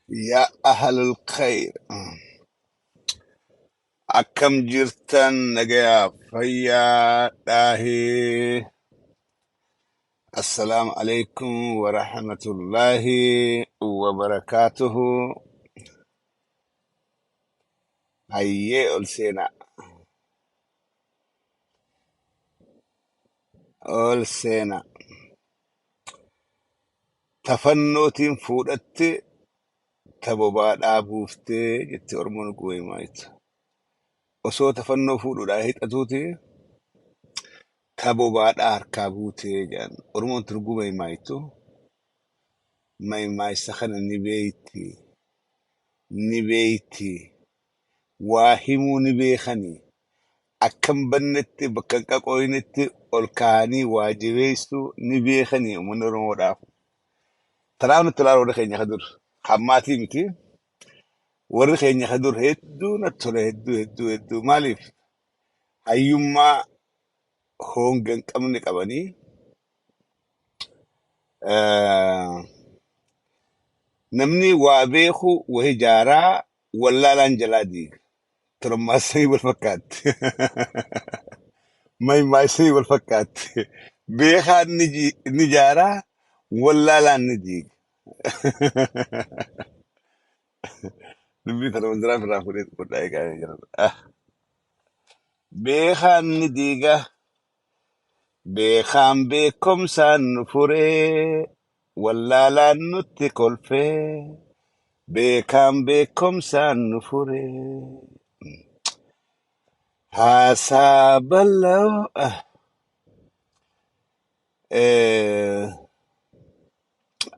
Yaa ahlul khayr. Akkam jirtan nagayaa fayyaa dhaahee. Assalaamu alaikum wa rahmatullahi wa barakaatuhu. Hayyee ol seenaa. Ol seenaa. Tafannootiin fuudhatte tabobaadhaa buuftee jetti Oromoon guweemaaytu. Osoo tafannoo fuudhuudhaa hixatuuti tabobaadhaa harkaa buutee jedhan. Oromoon turguu maaytu maymaaysa kana ni beeyti. Ni beeyti. Waa himuu ni beekani. Akkam bannetti bakka hin qaqooynetti ol kaa'anii waa jabeessuu ni beekani uummanni Oromoodhaaf. Tanaaf nutti ilaalu warri keenya ka dur. Hammaatii miti. Warri keenya ka dur hedduu natti tola hedduu hedduu hedduu. Maaliif? Hayyummaa honga hin qabne qabanii namni waa beeku wahi jaaraa wallaalaan jalaa diiga. Torommaasanii wal fakkaatti. Maymaasanii wal fakkaatti. Beekaan ni jaaraa wallaalaan ni diiga. Dubbii tana wandiraa irraa fuudhee godhaa eegaa jira. Beekaan ni diiga. Beekaan beekumsaan nu furee wallaalaan nutti kolfee. Beekaan beekumsaan nu furee. Haasaa bal'aa.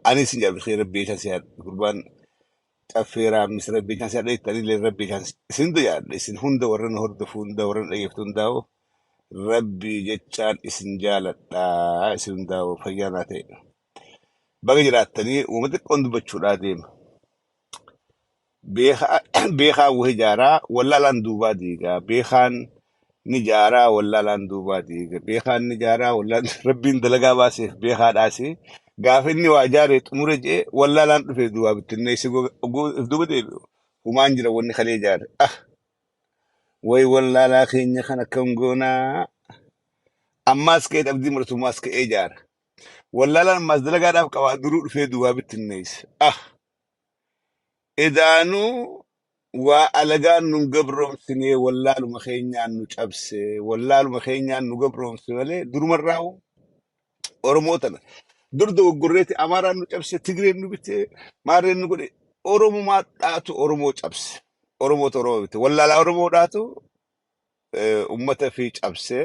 Ani isin jaalladhu rabbii kan si gurbaan caffeeraa mis rabbii kan si hadheetti ani illee rabbii kan isin jaalladha isin hunda warra nu hordofu hunda warra nu dhageeffatu hundaa'u rabbii jechaan isin jaaladha isin hundaa'u fayyaa naa ta'e. Baga jiraattanii uuma xiqqoon dubbachuudhaa deema. Beekaan wahii jaaraa wallaalaan duubaa diigaa beekaan ni jaaraa wallaalaan duubaa diiga beekaan ni jaaraa wallaan rabbiin dalagaa baaseef beekaadhaasi gaafa inni waa jaaree xumure jee wallaalaan dhufee duubaa bittinneessi duuba deebi'u humaan jira wanni kalee jaare ah way wallaalaa keenya kan akkam goonaa ammaas ka'ee dhabdii muratummaas ka'ee jaara wallaalaan ammaas dalagaadhaaf qabaa duruu dhufee duubaa bittinneesse ah Edaanuu waa alagaan nu gabroomsinee wallaaluma keenyaan nu cabse wallaaluma keenyaan nu gabroomse malee durumarraa Oromoo tana dur dogoggorreeti Amaaraan nu cabse Tigreen nu bite maarreen nu godhe Oromumaa dhaatu Oromoo cabse Oromootu Oromoo bite wallaalaa Oromoo dhaatu ummata fi cabse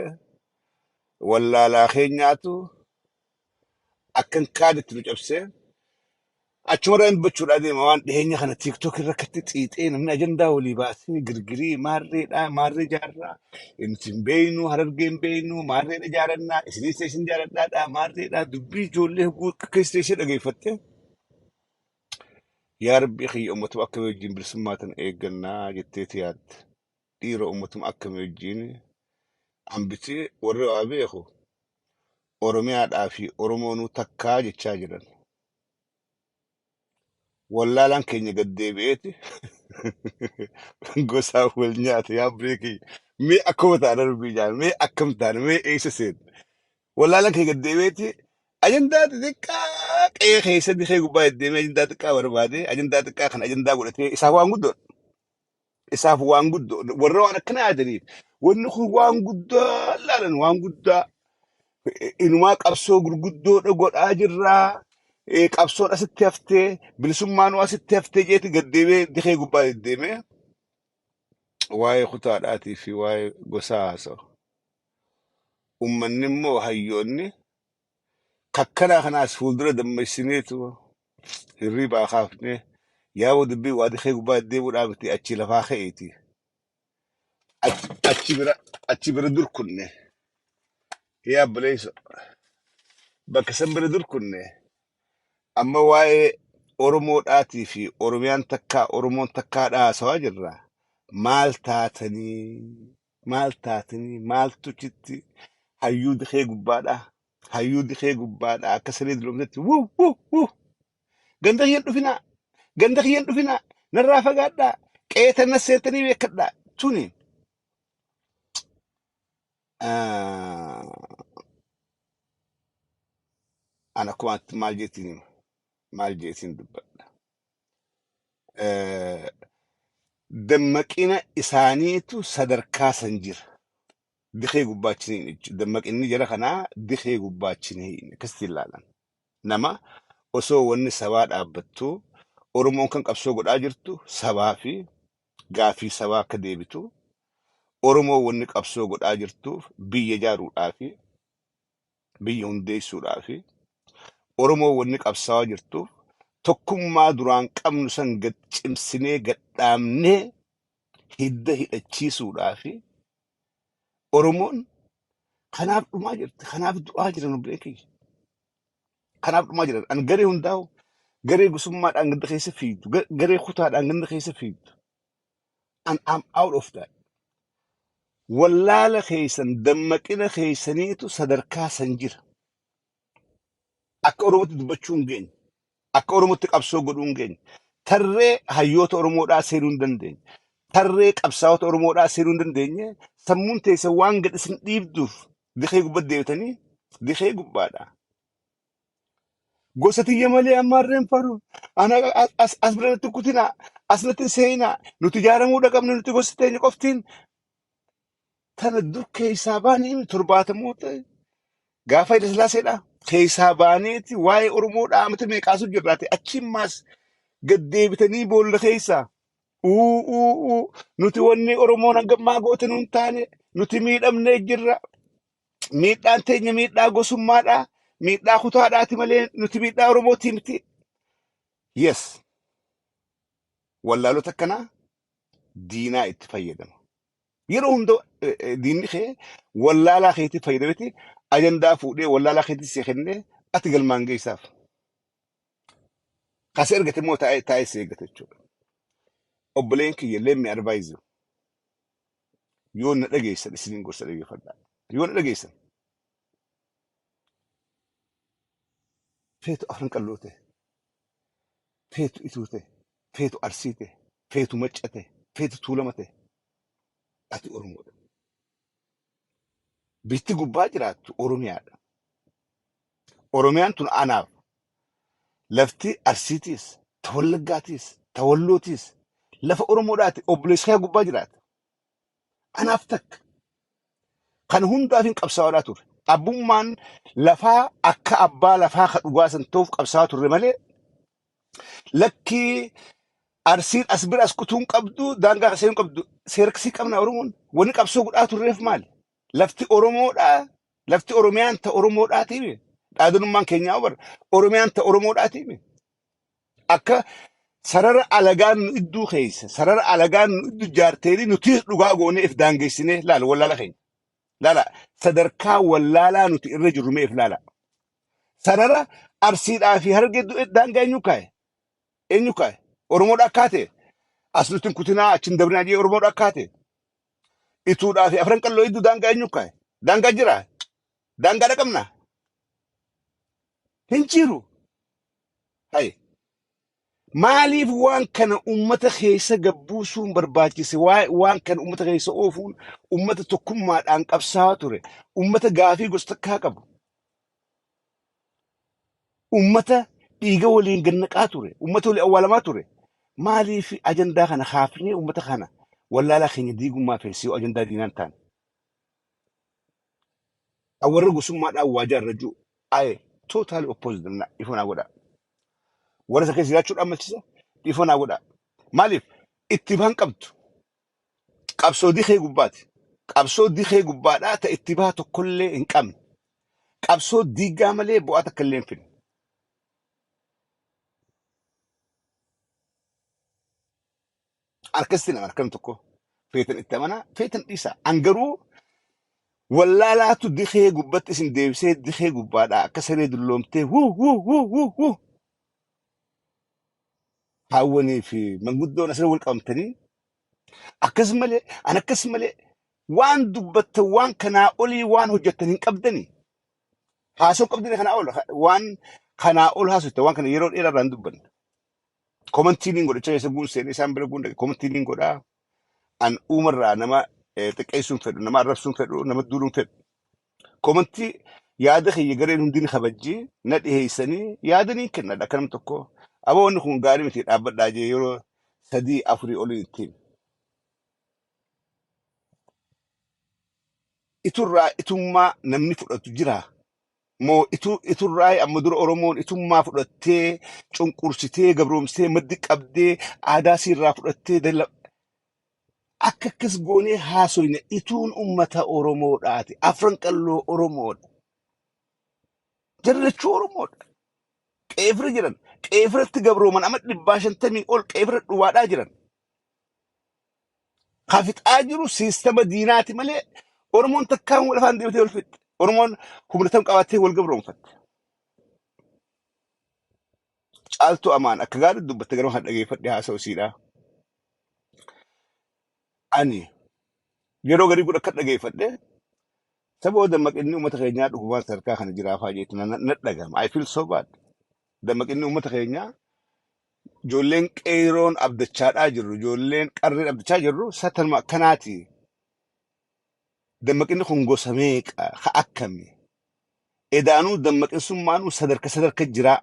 wallaalaa keenyaatu akkan kaanitti nu cabse. Achumarraan dubbachuudhaa deema waan dhiyeenya kana TikTok irra akkatti xiixee namni ajandaa walii baasee girgirii maarreedhaa maarree jaarraa nuti hin beeynu harargee hin beeynu maarreedha jaarannaa isinis isin jaaladhaadhaa maarreedhaa dubbii ijoollee akka ishee dhageeffatte yaa rabbii kiyya ummatuma akkamii wajjin bilisummaa tana eeggannaa jetteeti yaadde dhiira ummatuma akkamii wajjin hambitee warri waa beeku Oromiyaadhaa fi Oromoonuu takkaa jechaa jiran. Wallaalaan keenya gad deebi'eeti gosaan wal nyaate yaa bireekii mee akkuma taana dubbii jaan mee akkam taana mee eessa seen wallaalaan keenya gad deebi'eeti ajandaa xixiqqaa qe'ee keessa dikee gubbaa deddeemee ajandaa xiqqaa barbaade ajandaa xiqqaa kan ajandaa godhatee isaaf waan guddoodha isaaf waan guddoo warra waan akkana yaadaniif wanni kun waan guddaa laalan waan guddaa inumaa qabsoo gurguddoodha godhaa jirraa qabsoon asitti haftee bilisummaan asitti haftee jeeti gad deemee dikee gubbaa deddeemee waa'ee kutaadhaatii fi waa'ee gosaa haasa'u. Uummanni immoo hayyoonni kakkanaa kanaas fuuldura dammaqsineetu hirribaa kaafnee yaa'uu dubbii waa dikee gubbaa deddeebi'uudhaa miti achi lafaa ka'eeti. Achi bira dur kunne yaa obboleessa bakka san bira dur kunne amma waa'ee Oromoodhaatii fi Oromiyaan takkaa Oromoon takkaadhaa haasawaa jirra. Maal taatanii maal taatanii maaltu chitti hayyuu dikee gubbaadhaa hayyuu dikee gubbaadhaa akka saree duloomtetti wuu wuu wuu ganda kiyya hin dhufinaa Ganda kiyyan dhufinaa, narraa fagaadhaa, qe'ee na seentanii beekadhaa. Tuni an akkumaatti maal jeetiin hima, maal jeetiin dubbadha. Dammaqina isaaniitu sadarkaa san jira. Dikee gubbaachiniin jechuudha. Dammaqinni jara kanaa dikee gubbaachiniin akkasitti ilaalan. Nama osoo wanni sabaa dhaabbattu, Oromoon kan qabsoo godhaa jirtu sabaa fi gaafii sabaa akka deebitu, Oromoo wanni qabsoo godhaa jirtuuf biyya ijaaruudhaa fi biyya hundeessuudhaa fi Oromoo wanni qabsaa'aa jirtuuf tokkummaa duraan qabnu san gad cimsinee gad dhaabnee hidda hidhachiisuudhaa fi Oromoon kanaaf dhumaa jirti. Kanaaf du'aa jiran, obboleen kiyya. Kanaaf dhumaa jiran. An garee hundaa'u, garee gosummaadhaan ganda keessa fiigdu, garee kutaadhaan ganda keessa fiigdu. An am out of that. Wallaala keessan, dammaqina keessaniitu sadarkaa san jira. Akka Oromootti dubbachuu hin geenye. Akka Oromootti qabsoo godhuu hin geenye. Tarree hayyoota Oromoodhaa seenuu hin dandeenye. Tarree qabsaa'ota Oromoodhaa seenuu hin dandeenye. Sammuun teessan waan gad isin dhiibduuf dikee gubbatti deebitanii dikee gubbaadha. Gosa tiyya malee amma harreen faru. Ana as bira natti kutinaa. As natti hin seenaa. Nuti ijaaramuu dhaqabne, nuti gosa teenya qoftiin. Tana dur keessaa baanii 70moota gaafa Haile Sillaaseedha. Keessaa baaneeti waa'ee Oromoodhaa amata meeqaasu jirraate, achiin maas gad deebitanii boolla keessaa. Uu uu uu, nuti wanni Oromoon hangammaa goote nuun taane, nuti miidhamnee jirra. Miidhaan teenya miidhaa gosummaadha. Miidhaa kutaadhaati malee nuti miidhaa Oromootii miti. Yes. Wallaalota akkanaa diinaa itti fayyadama. Yeroo hunda diinni kee wallaalaa keetti fayyadameeti ajandaa fuudhee wallaalaa keetti si kennee ati galmaan geessaaf. Kasi ergate immoo taa'ee taa'ee si eeggata jechuudha. Obboleen kiyya, let me advise you. Yoo na dhageessan isiniin gorsa, dhageeffadhaa. Yoo na dhageessan, feetu Afran Qalloo ta'e, feetu Ituu ta'e, feetu Arsii ta'e, feetu Macca ta'e, feetu Tuulama ta'e, ati Oromoodha. Bitti gubbaa jiraattu Oromiyaadha. Oromiyaan tun anaaf lafti Arsiitiis, ta Wallaggaatiis, ta Wallootiis lafa Oromoodhaati, obboleessa kee gubbaa jiraata. Anaaf takka. Kan hundaaf hin qabsaa'aa ture. Abbummaan lafaa akka abbaa lafaa ka dhugaa san ta'uuf qabsaa'aa turre malee, lakkii, Arsiin as bira as kutuu hin qabdu, daangaa kasee hin qabdu. Seera akkasii qabna Oromoon. Wanni qabsoo godhaa turreef maali? Lafti Oromoodhaa, lafti Oromiyaan ta Oromoodhaatiimi. Dhaadanummaan keenyaa bara. Oromiyaan ta Oromoodhaatiimi. Akka sarara alagaan nu idduu keessa, sarara alagaan nu idduu jaarteeni nuti dhugaa goonee if daangeessinee laala wallaala keenya. Laala, sadarkaa wallaalaa nuti irra jirru mee if laala. Sarara Arsiidhaa fi Harargee daangaa eenyu kaa'e? Eenyu kaa'e? Oromoodha akkaate. As nuti hin kutinaa, achi hin dabrinaa jee Oromoodha akkaate. Ituudhaa fi Afran Qalloo idduu daangaa eenyu kaa'e? Daangaa jira? Daangaa dhaqabna? Hin jiru. Hayi. Maaliif waan kana uummata keessa gabbuusuun barbaachise? Waan kana uummata keessa oofuun, uummata tokkummaadhaan qabsaa'aa ture, uummata gaafii gosa takkaa qabu, uummata dhiiga waliin gannaqaa ture, uummata waliin awwaalamaa ture. Maaliif ajandaa kana kaafnee uummata kana wallaalaa keenya diigummaa feessi yoo ajandaa diinaan taane? Warra gosummaadhaan waa jaarrajuu I totally oppose them, ifa naa godhaa. Warra isa keessa jiraachuudhaan malchisa, ifa naa godhaa. Maaliif itti bahan qabdu? Qabsoo dikee gubbaati. Qabsoo dikee gubbaadhaa ta itti baha tokkollee hin qabne. Qabsoo diigaa malee bu'aa takka illee hin fidne. Akkasitti nama akkam tokko feetan itti amanaa, feetan dhiisaa. An garuu wallaalaatu dikee gubbatti isin deebisee dikee gubbaadhaa akka saree dulloomtee wuu wuu wuu wuu wuu, haawwanii fi manguddoon asirra wal qabamtanii akkas malee, an akkas malee waan dubbattan, waan kanaa olii waan hojjettan hin qabdanii. Haasoo qabdanii kanaa ol, waan kanaa ol haasoftan, waan kana yeroo dheeraa irraa hin dubbanne. Commentiin hin godhacha keessa guun seenee isaan bira guun dhaqe commentiin hin godhaa. An uumarraa nama xiqqeessuun fedhu, nama arrabsuun fedhu, nama duuluun fedhu. Commentii yaada kiyya gareen hundi ni kabajji na dhiheessanii yaada ni kennadha akka nam tokko. Aboo wanni kun gaarii miti dhaabbadhaa jee yeroo sadii afurii olii ittiin. Iturraa itummaa namni fudhatu jira. Moo iturraa amma dura Oromoon itummaa fudhattee cunqursitee gabroomsitee maddi qabdee aadaa siirraa fudhattee dalla akka akkas goonee haasoyne ituun ummata Oromoodhaati. Afran qalloo Oromoodha. Jarri lachuu Oromoodha. Qeefira jiran. Qeefiratti gabrooman amma 150 ol qeefira dhuwaadhaa jiran. Ka fixaa jiru siistama diinaati malee Oromoon takkaan wal afaan deemtee wal fixxe. Oromoon humna tam qabaattee wal gabroomfatte. Caaltuu Amaan akka gaarii dubbatte garuu kan dhageeffadhe haasa'u isiidha. Ani yeroo garii kun akka dhageeffadhe sababa dammaqinni uummata keenyaa dhugumaan sadarkaa kana jiraafaa jeetu na dhagama. I feel so bad. Dammaqinni uummata keenyaa ijoolleen qeeroon abdachaadhaa jirru, ijoolleen qarreen abdachaa jirru satanuma akkanaati. Dammaqinni kun gosa meeqa ka akkami? Edaanuu dammaqinsummaanuu sadarka sadarka jiraa.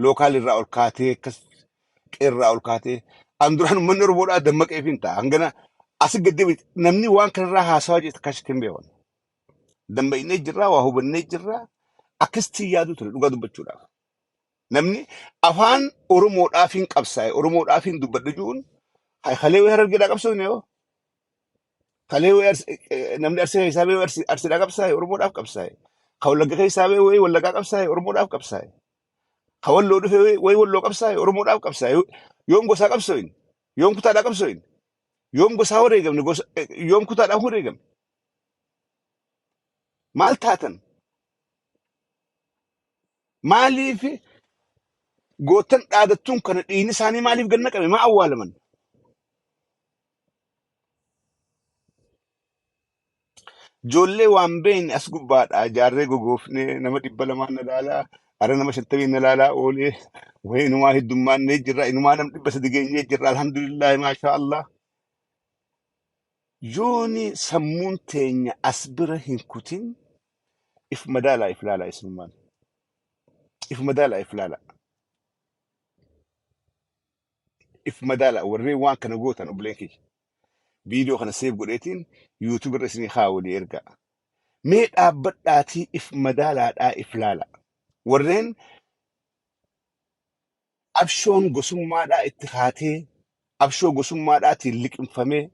Lookaal irraa ol kaatee akkas qeerraa ol kaatee an duraan uummanni Oromoodhaa dammaqeef hin ta'a. Hangana asi gad deebi'e namni waan kanarraa haasawaa jirtu akkas hin beekan. Dammaqnee jirraa waa hubannee jirraa akkasitti yaaduu ture dhugaa dubbachuudhaaf. Namni afaan Oromoodhaaf hin qabsaa'e Oromoodhaaf hin dubbadhe ju'uun kalee wayii harargeedhaa qabsoofne yoo kalee wayii namni arsee keessaa ba'e arsiidhaa qabsaa'e Oromoodhaaf qabsaa'e. Ka Wallagga keessaa ba'e wayii Wallaggaa qabsaa'e Oromoodhaaf qabsaa'e. Ka Walloo dhufe wayii Walloo qabsaa'e Oromoodhaaf qabsaa'e. Yoom gosaa qabsoo'in? Yoom kutaadhaa qabsoo'in? Yoom gosaa wareegamne? Yoom kutaadhaan wareegamne? Maal taatan? Maaliif gootan dhaadattuun kana dhiigni isaanii maaliif gad naqame? Maa awwaalaman? Ijoollee waan beekne as gubbaadha. Jaarree gogoofnee nama 200n na laalaa, ara nama 50n na laalaa oolee, wayii inumaa heddummaannee jirra, inumaa nama 300 geenyee jirra, alhamdulillahi maashaa Allah. Yooni sammuun teenya as bira hin kutin if madaalaa if laalaa isinummaan. If madaalaa if laalaa. If madaalaa warreen waan kana gootan obboleen kiyya. Viidiyoo kana seef godheetiin YouTube irra isinii haa walii ergaa. Mee dhaabbadhaatii if madaalaadhaa if laalaa. Warreen abshoon gosummaadhaa itti kaatee abshoo gosummaadhaatiin liqimfamee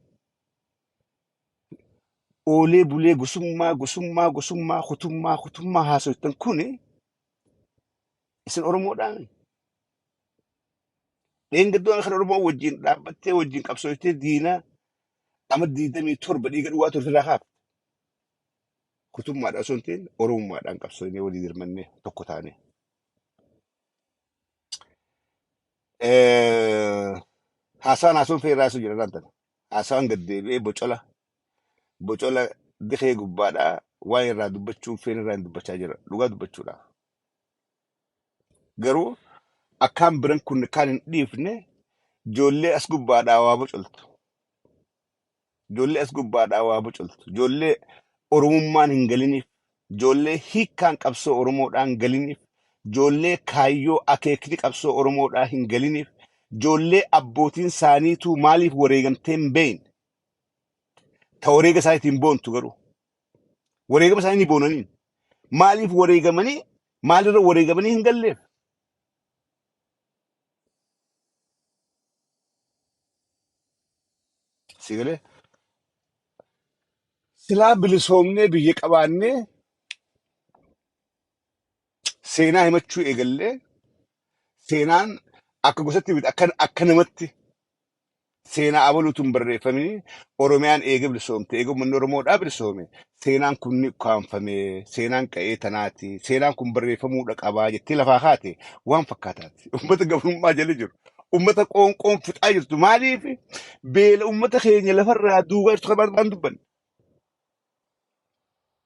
oolee bulee gosummaa gosummaa gosummaa kutummaa kutummaa haasoftan kuni isin Oromoodhaan dheengaddoon kan Oromoo wajjin dhaabbattee wajjin qabsooftee diina ama 27 dhiiga dhugaa turte irraa kaafte. Kutummaadhaan osoo hin ta'in Oromummaadhaan qabsoofnee walii dirmannee tokko taane. Haasawaan haasawaan feerraa sun jira tana. Haasawaan gad deebi'ee bocola bocola dikee gubbaadhaa waan irraa dubbachuun feen irraa hin dubbachaa jira dhugaa dubbachuudhaaf. Garuu akkaan biran kun kaan hin dhiifne ijoollee as gubbaadhaa waa bocoltu. Ijoollee as gubbaadhaa waa bocoltu. Ijoollee Oromummaan hin galiniif, ijoollee hiikkaan qabsoo Oromoodhaan galiniif, ijoollee kaayyoo akeekni qabsoo Oromoodhaa hin galiniif, ijoollee abbootiin isaaniituu maaliif wareegamtee hin beekne. Ta wareega isaaniitiin boontu garuu. Wareegama isaanii ni boonaniin. Maaliif wareegamanii maalirra wareegamanii hin galleef? Si galee? Silaa bilisoomnee biyya qabaannee seenaa himachuu eegallee seenaan akka gosatti miti akka namatti seenaa abaluutu hin barreeffamini Oromiyaan eega bilisoomte eega uummanni Oromoodhaa bilisoome seenaan kun ni ukkaamfame seenaan qa'ee tanaati seenaan kun barreeffamuudha qabaa jettee lafaa kaate waan fakkaataati uummata gabrummaa jala jiru uummata qoonqoon fixaa jirtu maaliif beela uummata keenya lafarraa duugaa jirtu kan waan dubbanne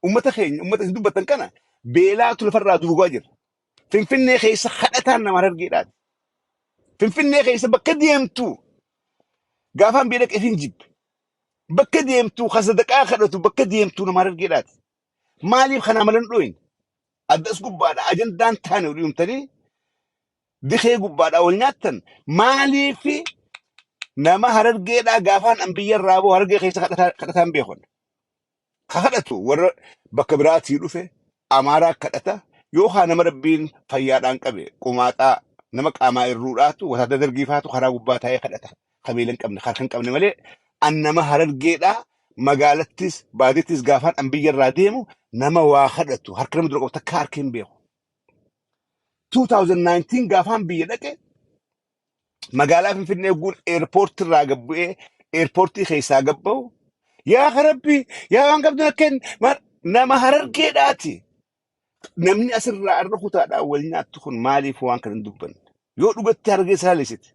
uummata keenya uummata isin dubbattan kana beelaatu lafarraa duugaa jira Finfinnee keessa kadhataan nama harargeedhaati. Finfinnee keessa bakka deemtu gaafaan biyya dhaqeef hin jibbe. Bakka deemtu ka sadaqaa kadhatu bakka deemtu nama harargeedhaati. Maaliif kanaa malan dhooyin? Addas gubbaadha ajandaan taane olii humtanii dikee gubbaadha wal nyaattan maaliif nama harargeedhaa gaafaan an biyya irraa boo harargee keessa kadhataan beekon. Ka kadhatu warra bakka biraatii dhufe Amaaraa kadhata yookaan nama rabbiin fayyaadhaan qabe qumaaxaa nama qaamaa irruudhaatu wataada dargiifaatu karaa gubbaa taa'ee kadhata. Ka miila hin qabne harka hin qabne malee an nama harargeedhaa magaalattis baadiyyaattis gaafaan an biyya irraa deemu nama waa kadhatu harka nama dura qabu takka harka hin beeku. 2019 gaafaan biyya dhaqe magaalaa Finfinnee guun eerpoortii irraa gad bu'ee eerpoortii keessaa gad ba'u yaa rabbi yaa waan qabdu na kenni nama harargeedhaati. Namni asirraa arra kutaadhaan wal nyaattu kun maaliif waan kana hin dubbanne? Yoo dhugatti harargee saalessite,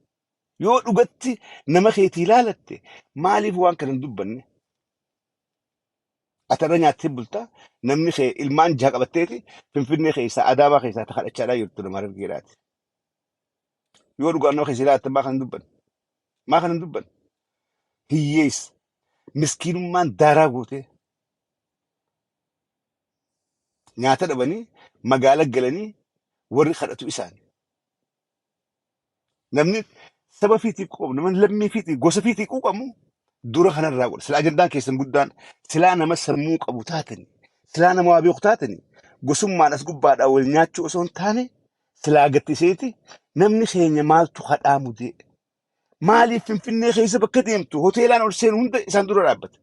yoo dhugatti nama keetii ilaalatte maaliif waan kana hin dubbanne? Ati irra nyaattee bulta namni kee ilmaan jaha qabatteeti Finfinnee keessaa Adaamaa keessaa ta kadhachaadhaa jirtu nama harargeedhaati. Yoo dhugaan nama keessa ilaalte maa kana hin dubbanne? Maa kana hin dubbanne? Hiyyeessa miskiinummaan daaraa gootee nyaata dhabanii magaala galanii warri kadhatu isaani. Namni saba fiitii quuqamu, namni lammii fiitii, gosa fiitii quuqamu dura kanarraa godha. Silaa ajandaan keessan guddaan silaa nama sammuu qabu taatani, silaa nama waa beeku taatani, gosummaan as gubbaadhaa wal nyaachuu osoo hin taane silaa gattiseeti namni keenya maaltu kadhaa mudee. Maaliif Finfinnee keessa bakka deemtu hoteelaan ol seenu hunda isaan dura dhaabbata.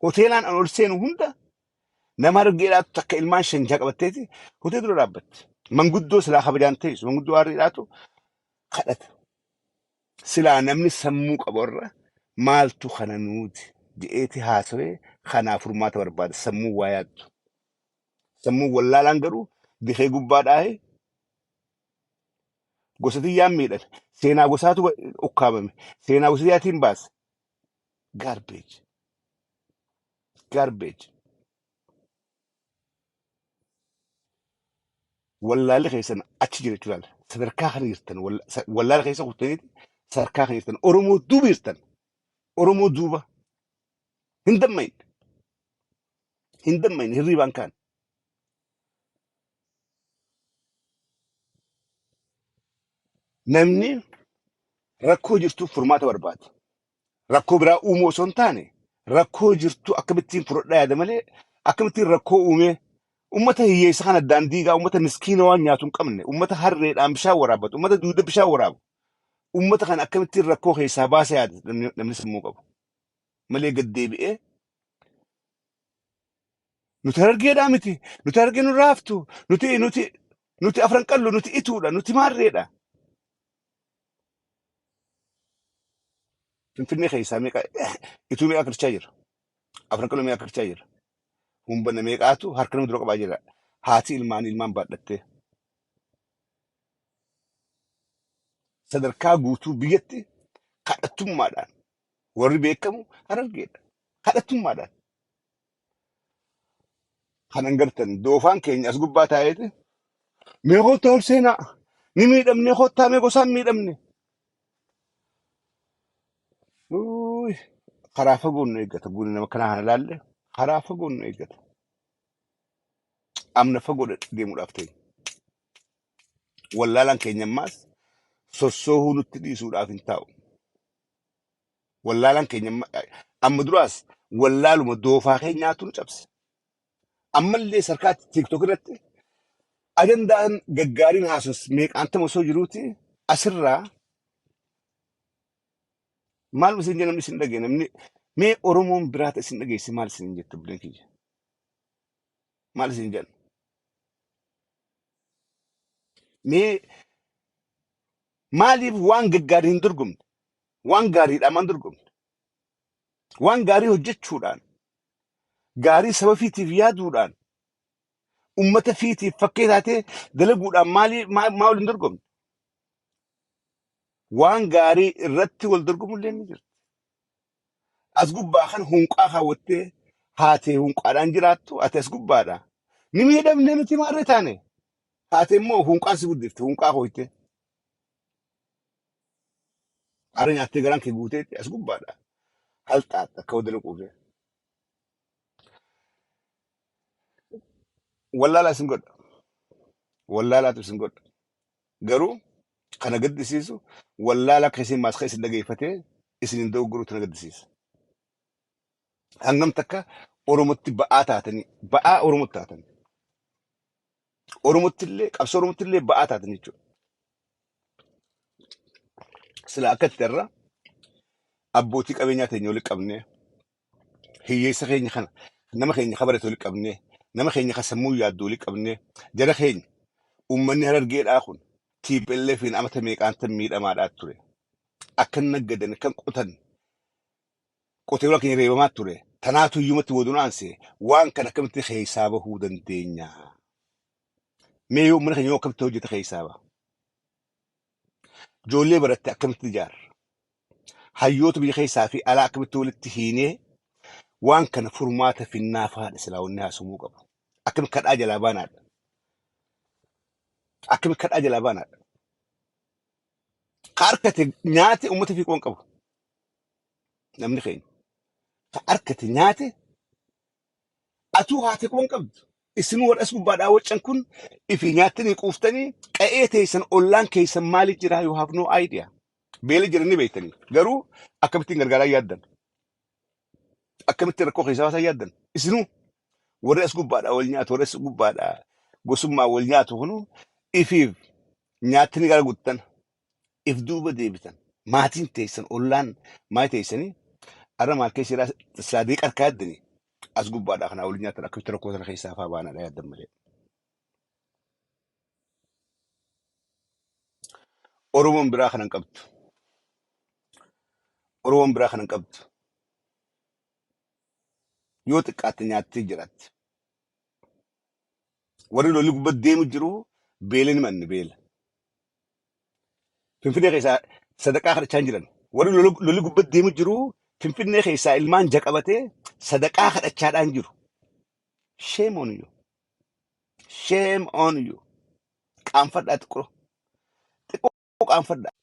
Hoteelaan ol seenu hunda nama harargeedhaatu takka ilmaan shan jaha qabatteeti hoteela dura dhaabbatti. Manguddoo silaa kabajaan teessu manguddoo harreedhaatu kadhata. Silaa namni sammuu qabu irra maaltu kana nuuti je'eeti haasawee kanaaf furmaata barbaada sammuu waa yaaddu. Sammuu wallaalaan garuu dikee gubbaa dhaahee gosa tiyyaan miidhame. Seenaa gosaatu ukkaamame. Seenaa gosa tiyyaatiin baase. Garbage. Garbage. Wallaalli keessan achi jira jechuudha. Sadarkaa kana jirtan wallaala keessa kuttaniiti sadarkaa kana jirtan Oromoo duuba jirtan. Oromoo duuba hin dammayin hin dammayin hirriibaan kaan. Namni rakkoo jirtuuf furmaata barbaada. Rakkoo biraa uumuu osoo hin taane rakkoo jirtu akkamittiin fudhadhaa yaada malee akkamittiin rakkoo uumee ummata hiyyeessa kana addaan diigaa ummata miskiina waan nyaatu hin qabne ummata harreedhaan bishaan waraabbatu ummata duuda bishaan waraabu ummata kana akkamittiin rakkoo keessaa baasa yaada namni sammuu qabu malee gad deebi'ee nuti harargeedhaa miti nuti harargee nu raaftu nuti afran qallu nuti ituudha nuti maarreedha. Finfinnee keessaa meeqa ituu meeqa kirchaa jira? Afran qallu meeqa kirchaa jira? Humbanna meeqaatu harka nama dura qabaa jira? Haati ilmaan ilmaan baadhattee. Sadarkaa guutuu biyyatti kadhattummaadhaan warri beekamu harargeedha. Kadhattummaadhaan. Kanan gartan doofaan keenya as gubbaa taa'eeti. Mee kottaa ol seenaa. Ni miidhamne kottaa mee gosaan miidhamne. Uuy, karaa fagoon nu eeggata. Guuni nama kanaa kana laalle karaa fagoon nu eeggata. Amna fagoo deemuudhaaf ta'e. Wallaalaan keenya ammaas sossoohuu nutti dhiisuudhaaf hin taa'u. Wallaalaan keenya amma duraas wallaaluma doofaa keenyaatu nu cabse. Ammallee sarkaa TikTok irratti ajandaan gaggaariin haasos meeqaantama osoo jiruuti asirraa maal isin jedhan namni isin dhagee namni mee Oromoon biraata isin dhageesse maal isin jette buleen kiyya maal isin jedhan mee maaliif waan gaggaarii hin dorgomne waan gaariidhaan maan dorgomne waan gaarii hojjechuudhaan gaarii saba fiitiif yaaduudhaan ummata fiitiif fakkee taatee dalaguudhaan maalii maa maa wal hin dorgomne waan gaarii irratti wal dorgomullee ni jirti. As gubbaa kan hunqaa kaawwattee haatee hunqaadhaan jiraattu ati as gubbaadha. Ni miidhamne nuti maarree taane. Haatee immoo hunqaan si guddifte hunqaa hooyte. Arra nyaattee garaan kee guuteetti as gubbaadha. Halxaatta akka wadala quufee. Wallaalaa isin godha. Wallaalaatu isin godha. Garuu kana gaddisiisu wallaala akka isin maaska isin dhageeffatee isin hin dogoggoruutu na gaddisiisa. Hangam takka Oromotti ba'aa taatanii ba'aa Oromotti taatan. Oromotti illee qabsoo Oromotti illee ba'aa taatan jechuudha. Sila akka itti irra abbootii qabeenyaa teenya walitti qabnee hiyyeessa keenya kana nama keenya kabarate walitti qabnee nama keenya kan sammuu yaaddu walitti qabnee jara keenya uummanni harargeedhaa kun TPLFin amata meeqaan tan miidhamaadhaa ture. Akkan naggadan akkan qotan qotee bulaa keenya reebamaa ture. Tanaatu iyyumatti wadunaanse waan kana akkamitti keessaa bahuu dandeenya? Mee yoo uummanni keenya yoo akkamitti hojjete keessaa baha? Ijoollee baratte akkamitti ijaarra? Hayyoota biyya keessaa fi alaa akkamitti walitti hiinee waan kana furmaata finnaa faadha silaa wanni haasomuu qabu. Akkamitti kadhaa jalaa baanaadha. Akkamitti kadhaa jalaa baanaadha. Ka harkate nyaate uummata fi quban qabu namni keenya. Ka harkate nyaate atuu haate quban qabdu. Isin warra as gubbaadhaa waccan kun ifi nyaattanii quuftanii qa'ee teessan ollaan keessan maali jira you have no idea. Beela jiran ni beektanii. Garuu akkamittiin gargaaraa yaaddan? Akkamittiin rakkoo keessaa baasaa yaaddan? Isinuu warri as gubbaadhaa wal nyaatu warri as gubbaadhaa gosummaa wal nyaatu kunu ifiif nyaattanii gara guuttan if duuba deebitan maatiin teessan ollaan maal teessanii arra maal keessa jiraa saadii qarkaa yaaddanii as gubbaadhaa kanaa wal nyaatan akkamitti rakkoo sana keessaa faa baanaadha yaaddan malee. Oromoon biraa kana hin qabdu. Oromoon biraa kana hin qabdu. Yoo xiqqaatte nyaattee jiraatti. Warri lolli gubbatti deemu jiru beela ni manne beela. Finfinnee keessaa sadaqaa kadhachaa hin jiran. Warri lolli gubbatti deemu jiru Finfinnee keessaa ilmaan jaqabatee sadaqaa kadhachaadhaan jiru. Shame on you. Shame on you. Qaanfadhaa xiqqoo. Xiqqoo qaanfadhaa.